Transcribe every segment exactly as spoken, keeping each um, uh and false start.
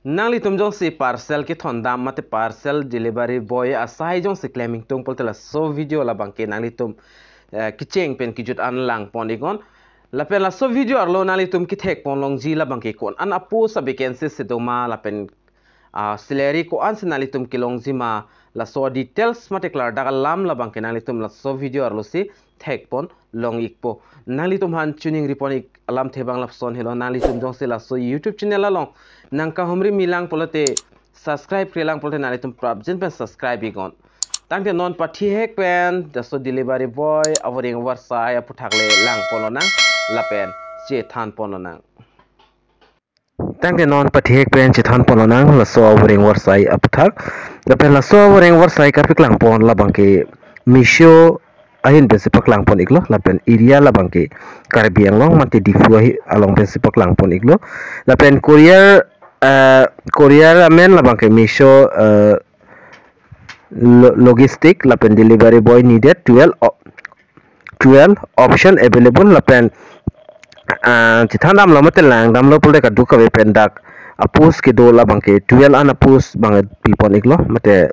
Nanglitum jongsi parcel kethondam mate parcel delivery boy asai jongsi klem ingtung pulote laso video labangke nanglitum, eh, kecheng pen kejut an langpon iknon. Lapen laso video arlo nanglitum kethekpon longji labangke ko-an a-post a-vacancy si doma lapen, ah, salary ko-ansi nanglitum kelongji ma, laso details mate klardak alam labangke nanglitum laso video arlosi thekpon long ikpo. Nanglitum aphan choningripon ik alamthe abang lapuson helo, nanglitum jongsi laso YouTube channel along nangkahumri milang pulote, subscribe krelang pulote nanglitum prapjin pen subscribe iknon. Tangte non pathihek pen laso delivery boy avoreng avarsai aphuthak le langpon lonang lapen chethanpon lonang. Tangte non pathihek pen chethanpon lonang laso avoreng avarsai aphuthak. Lapen laso avoreng avarsai karpaklangpon labangke Meesho ahin pensi paklangpon iklo, lapen area labangke Karbi Anglong mate Diphu ahi along pensi paklangpon iklo. Lapen courier, eh, courier amen labangke Meesho, eh, lo-, logistic lapen delivery boy needed, twelve o-, twelve option available lapen, ah, chethandamlo mate langdamlo pulote kadokave pen dak a-post kedo labangke twelve an a-post abang pipon iklo mate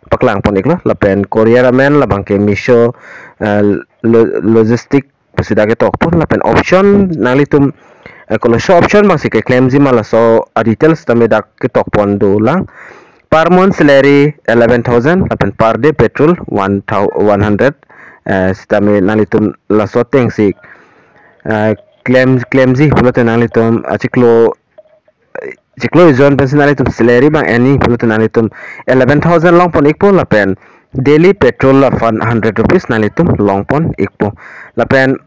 paklangpon iklo. Lapen courier amen labangke Meesho, ah, lo-, logistic pusi dak ketokpon lapen option nanglitum, eh, koloso option abangsi keklemji ma laso a-details tame dak ketokpon dolang. Per month salary eleven thousand lapen per day petrol one thousand, one hundred, eh, sitame nanglitum laso atengsi, eh, klem, klemji pulote nanglitum achiklo, achiklo ejon pensi nanglitum salary abang eni pulote nanglitum eleven thousand longpon ikpo lapen daily petrol aphan hundred rupees nanglitum longpon ikpo. Lapen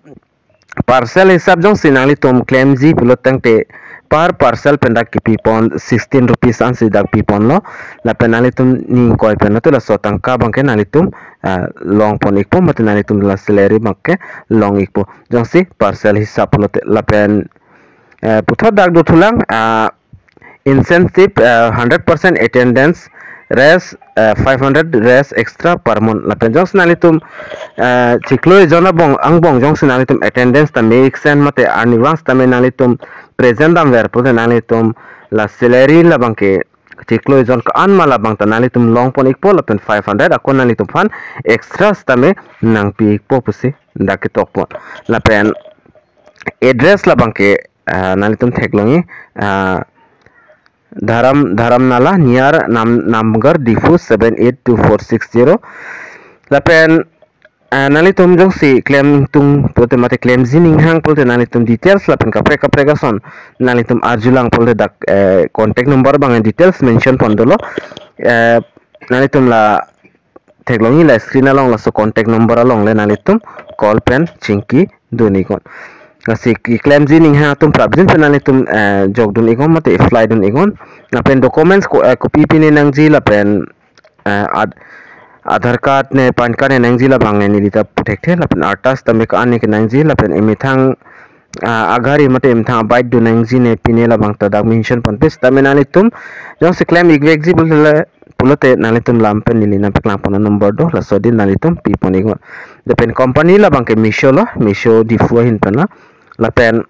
parcel hisap jongsi nanglitum klemji pulo tangte per parcel pen dak kepipon sixteen rupees ansi dak piponlo. Lapen nanglitum ning koi pen lato laso tangka abangke nanglitum, ah, longpon ikpo mate nanglitum la salary abangke long ikpo jongsi parcel hisap pulote. Lapen, eh, puthot dak dothulang, ah, incentive, eh, hundred percent attendance, rest, eh, five hundred rest extra per month. Lapen jongsi nanglitum, eh, chiklo ejon abang angbong jongsi nanglitum attendance tame iksen mate arnivang sitame nanglitum present damver pulote nanglitum la salary labangke chiklo ejon ko-an ma labangta nanglitum longpon ikpo lapen five hundred ako nanglitum aphan extra sitame nangpi ikpo pusi dak ketokpon. Lapen address labangke, ah, nanglitum theklongji, ah, Dharam, Dharamnala near Nam-, Namgarh, Diphu seven eight two four six zero. Lapen, ah, nanglitum jongsi klem ingtung pulote mate klemji ninghang pulote nanglitum details lapen kaprek kaprek ason nanglitum arjulang pulote dak, eh, contact number abang details mention pon dolo. Eh, nanglitum la theklongji la screen along laso contact number along le nanglitum call pen chingkidun iknon. Lasi keklemji ninghang atum prapjin pen nanglitum, eh, jokdun iknon mate apply dun iknon. Lapen documents ko, eh, kopi pine nangji lapen, eh, ad-, Aadhaar card ne PAN card ne nangji labang ne nelita puthekthe lapen arta stamp ke an ne kenangji lapen emethang, ah, agari mate emethang abike do nangji ne pine labangta dak mention ponpe sitame nanglitum jongsi klem ikvekji pulote, pulote nanglitum lam pen neli nangpaklangpon number do laso din nanglitum pipon iknon. Lapen company labangke Meesho lo, Meesho Diphu ahin pen lo. Lapen,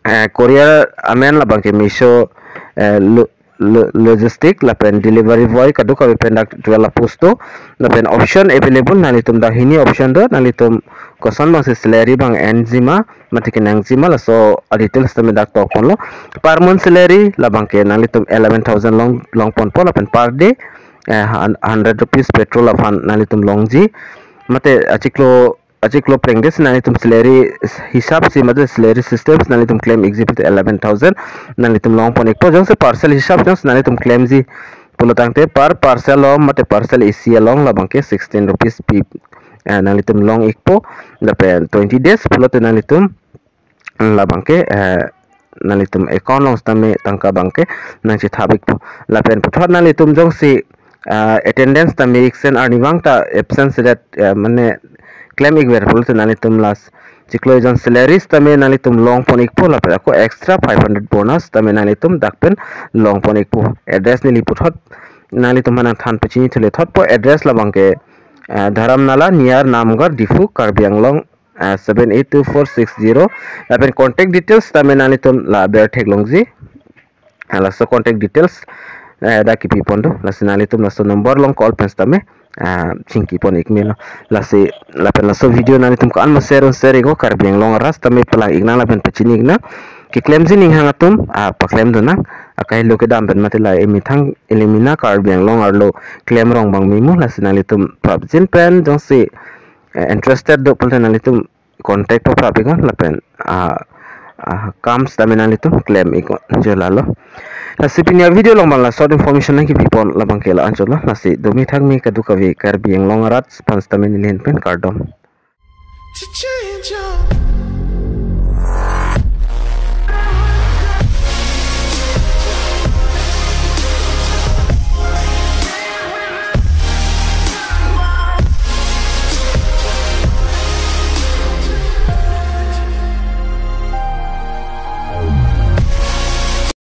eh, courier amen labangke Meesho, eh, lo-, lo-, logistic lapen delivery boy kadokave pen dak twelve a-post do. Lapen option available nanglitum dak hini option do, nanglitum koson abangsi salary abang enji ma mate kenangji ma laso a-details tame dak tokponlo. Per month salary labangke nanglitum eleven thousand long, longponpo lapen per day, eh, hun-, hundred rupees petrol aphan nanglitum longji mate achiklo, achiklo prengdes nanglitum salary hisap si mate salary system si nanglitum klem ikji pulote eleven thousand nanglitum longpon ikpo. Jongsi parcel hisap jongsi nanglitum klemji pulo tangte per parcel along mate parcel isi along labangke sixteen rupees pi, eh, nanglitum long ikpo. Lapen twenty days pulote nanglitum labangke, eh, nanglitum account along sitame tangka abangke nangchethap ikpo. Lapen puthot nanglitum jongsi, eh, attendance tame iksen arnivang ta absence rate, eh, mane klem ikver pulote nanglitum la chiklo ejon salary sitame nanglitum longpon ikpo lapen ako extra five hundred bonus tame nanglitum dak pen longpon ikpo. Address neli puthot nanglitum aphan nangthan pachini thule thotpo. Address labangke, eh, Dharamnala near Namgarh, Diphu, Karbi Anglong, ah, seven eight two four six zero. Lapen contact details tame nanglitum la aber theklongji. Ah, laso contact details, eh, dak kipi pon do. Lasi nanglitum laso number along call pen sitame, ah, chingki pon ik melo. Lasi lapen laso video nanglitum ko-an ma share un share ik o, Karbi Anglong arat sitame palang ik nang lapen pachini ik nang. Keklemji aning hang atum, ah, paklem dun nang. Akai lo kedam pen mati la emethang elemena Karbi Anglong arlo klem rong abang memu. Lasi nanglitum prapjin pen jongsi, eh, interested do pulote nanglitum contact paprap iknon lapen, ah, ah, kam sitame nanglitum klem iknon, jo lalo. Lasi pini avideo along abang la short information nangkipi pon labang ke la-anchot lo. Lasi domi thakmi kadokave Karbi Anglong arat aphan sitame neli ahin pen kardom.